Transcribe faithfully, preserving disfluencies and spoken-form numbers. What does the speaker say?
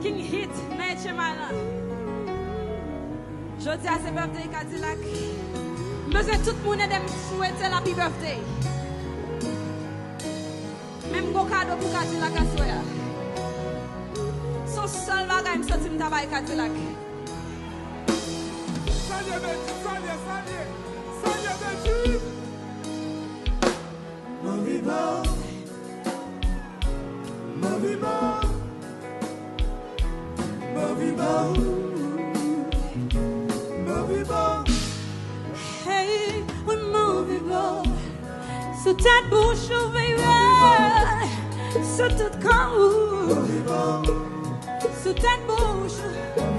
King hit nan H M I lan. Jodi a se birthday Kadilak. M bezwen tout moun ede m swete l happy birthday. Men m gon kado pou Kadilak aswè a. Se yon sèl bagay m santi m ta bay Kadilak. Salye Beti, salye, salye, salye Beti. Move it, Move it, Move it, Move it. Hey, we move it, sou tèt bouch ou, baby. Sou tout kò ou. Sou tèt bouch ou.